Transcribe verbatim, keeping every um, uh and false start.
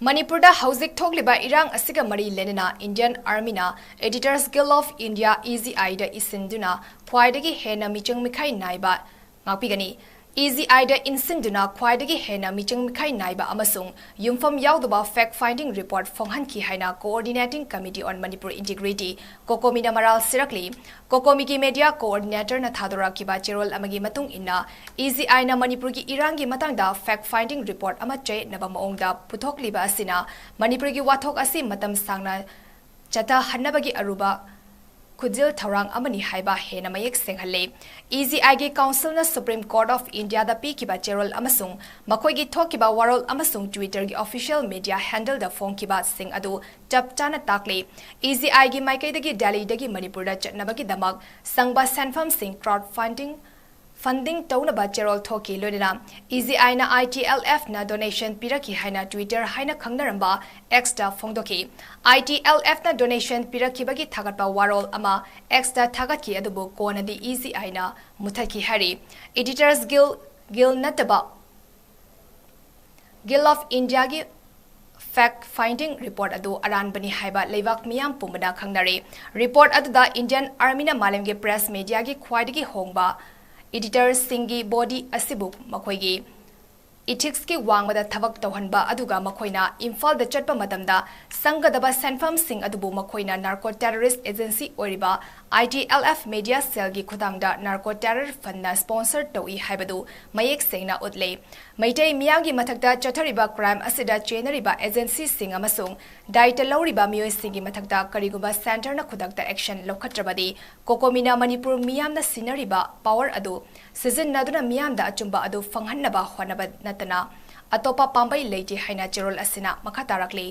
ꯃꯅꯤꯄꯨꯔꯗ ꯍꯧꯖꯤꯛ ꯊꯣꯛꯂꯤꯕ ꯏꯔꯥꯡ ꯑꯁꯤꯒ ꯃꯔꯤ ꯂꯩꯅꯅ Indian Armyꯅ Editors Guild of India, E G I ꯗ ꯏꯁꯤꯟꯗꯨꯅ ꯈ꯭ꯋꯥꯏꯗꯒꯤ ꯍꯦꯟꯅ ꯃꯤꯆꯪ ꯃꯤꯈꯥꯏ ꯅꯥꯏꯕ ꯉꯥꯛꯄꯤꯒꯅꯤ꯫ E G I ꯗ ꯏꯟꯁꯤꯟꯗꯨꯅ ꯈ꯭ꯋꯥꯏꯗꯒꯤ ꯍꯦꯟꯅ ꯃꯤꯆꯪ ꯃꯤꯈꯥꯏ ꯅꯥꯏꯕ ꯑꯃꯁꯨꯡ ꯌꯨꯝꯐꯝ ꯌꯥꯎꯗꯕ fact finding report ꯐꯣꯡꯍꯟꯈꯤ ꯍꯥꯏꯅ Coordinating Committee on Manipur Integrity, COCOMIꯅ ꯃꯔꯥꯜ ꯁꯤꯔꯛꯂꯤ꯫ COCOMIꯒꯤ media coordinatorꯅ ꯊꯥꯗꯣꯔꯛꯈꯤꯕ ꯆꯦꯔꯣꯜ ꯑꯃꯒꯤ ꯃꯇꯨꯡ ꯏꯟꯅ, E G Iꯅ ꯃꯅꯤꯄꯨꯔꯒꯤ ꯏꯔꯥꯡꯒꯤ ꯃꯇꯥꯡꯗ fact finding report ꯑꯃ ꯆꯌꯦꯠꯅꯕ ꯃꯑꯣꯡꯗ ꯄꯨꯊꯣꯛꯂꯤꯕ ꯑꯁꯤꯅ ꯃꯅꯤꯄꯨꯔꯒꯤ ꯋꯥꯊꯣꯛ ꯑꯁꯤ ꯃꯇꯝ ꯁꯥꯡꯅ ꯆꯠꯊꯍꯟꯅꯕꯒꯤ ꯑꯔꯨꯕ ꯈꯨꯖꯤꯜ ꯊꯧꯔꯥꯡ ꯑꯃꯅꯤ ꯍꯥꯏꯕ ꯍꯦꯟꯅ ꯃꯌꯦꯛ ꯁꯦꯡꯍꯜꯂꯦ꯫ E G Iꯒꯤ councilꯅ Supreme Court of Indiaꯗ ꯄꯤꯈꯤꯕ ꯆꯦꯔꯣꯜ ꯑꯃꯁꯨꯡ ꯃꯈꯣꯏꯒꯤ ꯊꯣꯛꯈꯤꯕ ꯋꯥꯔꯣꯜ ꯑꯃꯁꯨꯡ Twitterꯒꯤ official media handleꯗ ꯐꯣꯡꯈꯤꯕꯁꯤꯡ ꯑꯗꯨ ꯆꯞ ꯆꯥꯅ ꯇꯥꯛꯂꯤ꯫ E G Iꯒꯤ ꯃꯥꯏꯀꯩꯗꯒꯤ ꯗꯦꯜꯂꯤꯗꯒꯤ ꯃꯅꯤꯄꯨꯔꯗ ꯆꯠꯅꯕꯒꯤꯗꯃꯛ ꯆꯪꯕ ꯁꯦꯟꯐꯝꯁꯤꯡ crowd funding funding ꯇꯧꯅꯕ ꯆꯦꯔꯣꯜ ꯊꯣꯛꯈꯤ꯫ ꯂꯣꯏꯅꯅ E G Iꯅ I T L Fꯅ donation ꯄꯤꯔꯛꯈꯤ ꯍꯥꯏꯅ Twitter ꯍꯥꯏꯅ ꯈꯪꯅꯔꯝꯕ Xꯇ ꯐꯣꯡꯗꯣꯛꯈꯤ꯫ I T L Fꯅ donation ꯄꯤꯔꯛꯈꯤꯕꯒꯤ ꯊꯥꯒꯠꯄ ꯋꯥꯔꯣꯜ ꯑꯃ Xꯇ ꯊꯥꯒꯠꯈꯤ, ꯑꯗꯨꯕꯨ ꯀꯣꯟꯅꯗꯤ E G Iꯅ ꯃꯨꯊꯠꯈꯤ ꯍꯥꯏꯔꯤ꯫ Editors Guild, Guild ꯅꯠꯇꯕ Guild of Indiaꯒꯤ fact finding report ꯑꯗꯨ ꯑꯔꯥꯟꯕꯅꯤ ꯍꯥꯏꯕ ꯂꯩꯕꯥꯛ ꯃꯤꯌꯥꯝ ꯄꯨꯝꯕꯅ ꯈꯪꯅꯔꯦ꯫ Report ꯑꯗꯨꯗ Indian Armyꯅ ꯃꯥꯂꯦꯝꯒꯤ press mediaꯒꯤ ꯈ꯭ꯋꯥꯏꯗꯒꯤ ꯍꯣꯡꯕ editorsꯁꯤꯡꯒꯤ body ꯑꯁꯤꯕꯨ ꯃꯈꯣꯏꯒꯤ ethicsꯀꯤ ꯋꯥꯡꯃꯗ ꯊꯕꯛ ꯇꯧꯍꯟꯕ, ꯑꯗꯨꯒ ꯃꯈꯣꯏꯅ ꯏꯝꯐꯥꯜꯗ ꯆꯠꯄ ꯃꯇꯝꯗ ꯆꯪꯒꯗꯕ ꯁꯦꯟꯐꯝꯁꯤꯡ ꯑꯗꯨꯕꯨ ꯃꯈꯣꯏꯅ narco terrorist agency ꯑꯣꯏꯔꯤꯕ I T L F media cellꯒꯤ ꯈꯨꯠꯊꯥꯡꯗ narco terror fundꯅ sponsor ꯇꯧꯏ ꯍꯥꯏꯕꯗꯨ ꯃꯌꯦꯛ ꯁꯦꯡꯅ ꯎꯠꯂꯦ꯫ ꯃꯩꯇꯩ ꯃꯤꯌꯥꯝꯒꯤ ꯃꯊꯛꯇ ꯆꯠꯊꯔꯤꯕ crime ꯑꯁꯤꯗ ꯆꯦꯟꯅꯔꯤꯕ agencyꯁꯤꯡ ꯑꯃꯁꯨꯡ ꯗꯥꯏꯇ ꯂꯧꯔꯤꯕ ꯃꯤꯑꯣꯏꯁꯤꯡꯒꯤ ꯃꯊꯛꯇ ꯀꯔꯤꯒꯨꯝꯕ centreꯅ ꯈꯨꯗꯛꯇ action ꯂꯧꯈꯠꯇ꯭ꯔꯕꯗꯤ, COCOMIꯅ ꯃꯅꯤꯄꯨꯔ ꯃꯤꯌꯥꯝꯅ ꯁꯤꯟꯅꯔꯤꯕ power ꯑꯗꯨ ꯁꯤꯖꯤꯟꯅꯗꯨꯅ ꯃꯤꯌꯥꯝꯗ ꯑꯆꯨꯝꯕ ꯑꯗꯨ ꯐꯪꯍꯟꯅꯕ ꯍꯣꯠꯅꯕ ꯅꯠꯇꯅ ꯑꯇꯣꯞꯄ ꯄꯥꯝꯕꯩ ꯂꯩꯇꯦ ꯍꯥꯏꯅ ꯆꯦꯔꯣꯜ ꯑꯁꯤꯅ ꯃꯈꯥ ꯇꯥꯔꯛꯂꯤ꯫